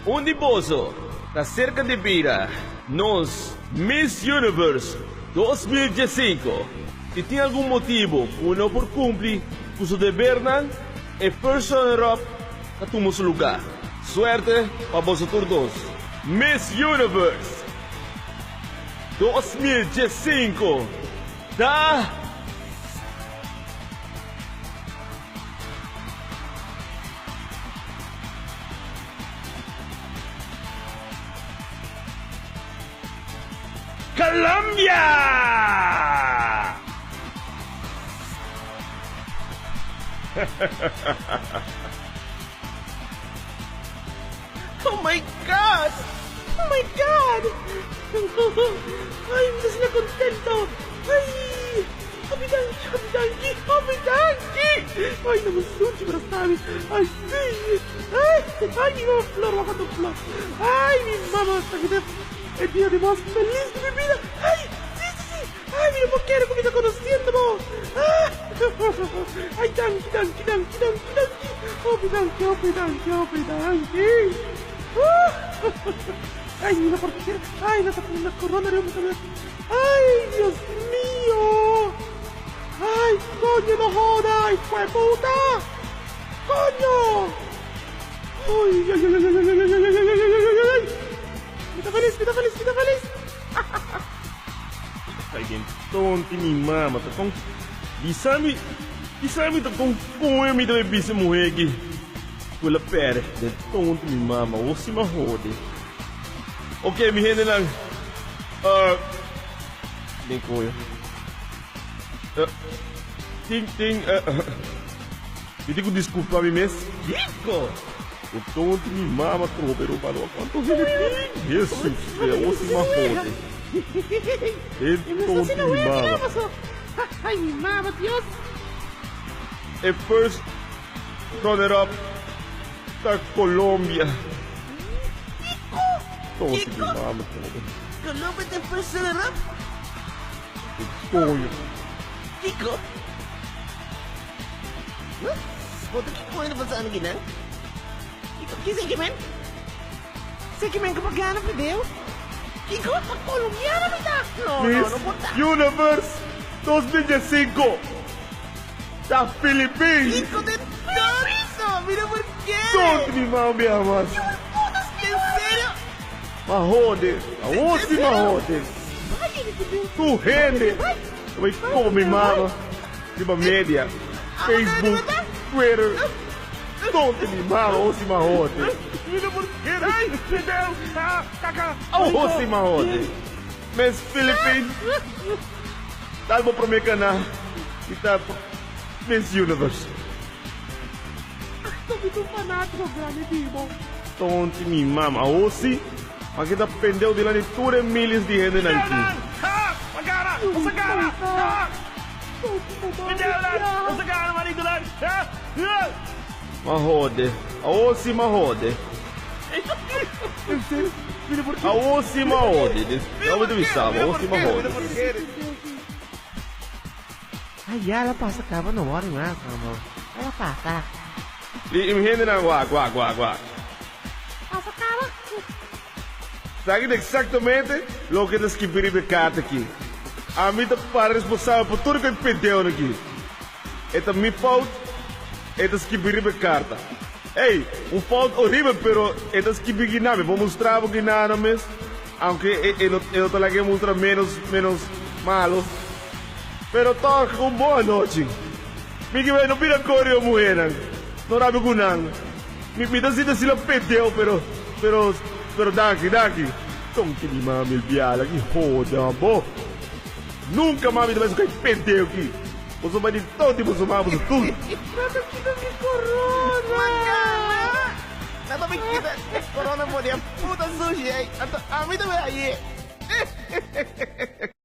Un di boso ta serka di bira nos Miss Universe 2015. Si tin algun motibu ku no por kumpli ku su debernan, e first runner-up ta tuma su lugá. Suerte pa boso tur dos. Miss Universe 2015 ta. Colombia! Oh my God! Oh my God! Ay, mi ta asina contento! Ay! Hopi danki, hopi danki, hopi danki! Ay, na mi sunchi brasami! Ay, si! Ay, ay, mi mama flor, wak cuanto flor! Ay, mi mama, esaki ta e dia di mas felis di mi bida! Ay, si, si, si! Ay, mi no por kere cu mi ta conociendo bo! Ay, danki, danki, danki, danki, danki! Hopi danki, hopi danki, hopi danki! Ay, mi no por kere! Ay, no ta pone na corona riba mi cabes! Ay, Dios mio! Ay, coño, no joda! Ay, puta! Coño! Ay, ay, ay, ay, ay, ay, ay, ay, ay, ay, ay, ay, ay! Mi ta felis, mi ta felis, mi ta felis! Ay den tonti mi mama ta con bisa mi bisa mi ta con coño mi ta bay bisa muhe aki cu el a perde den tonti mi mama o si mi a hode ok mi hendenan uh den coño uh tin tin uh mi tin cu disculpa mi mes kiko den tonti mi mama trobe roba lo cuanto hende tin Jesus o si mi a hode. E tonto mi mama. Ay, mi mama, Dios. E first runner up ta Colombia. Tonto mi mama. Colombia ta first runner up? E coño. Kiko? Huh? Bo ta ki coño ta pasando aki nan? Kiko, kisa ki men? Seki men ku pa gana pideu. Kiko pa colombiano mi ta. No, no, no por ta. Universe 2015 ta Philippines. Kiko den tonto, mi no por kere. Tonto mi mama mi amas. En serio? Ma hode, awor si ma hode. Tu hende ta bai kome mi mama riba media, Facebook, Twitter. Tonto mi mama, awor si ma hode. Awor si ma hode. Miss Philippines, tal bo prome kana i ta Miss Universe. Tonti mi mama, awor si ma keda pendeu dilanti tur e miles di hendenan aki. Ma hode, awor si ma hode. Awor si ma hode. No mi ta bisa bo, awor si ma hode. Ay ya la pasa caba no worry mas amo ya la pasa. Di mi hendenan wak wak wak wak. Pasa caba. Esaki ta exactamente loke ta skibi riba e carta aki. Ami ta para responsabel pa tur loke mi pedeunan aki. E ta mi fout, e ta skibi riba e carta. Ey, un fout horibel, pero e ta skibi gina. Mi por mustra bo gina no mes, aunke e no e no ta laga e mustra menos menos malo. Pero tog, un bon anochi. Mi ke bay no bira kore o muhernan, no rabia ku nan. Mi mi ta sinti asina pedeu pero pero pero danki danki. Tonki mi mami el biala ki hoda bo. Nunca mami ta bay su kai pedeu ki. Boso bay di tonti boso mama boso tur. Nata kita mi corona. Macana! Nata mi kita e corona for di e puta sushi ey. Anto ami ta bay aye.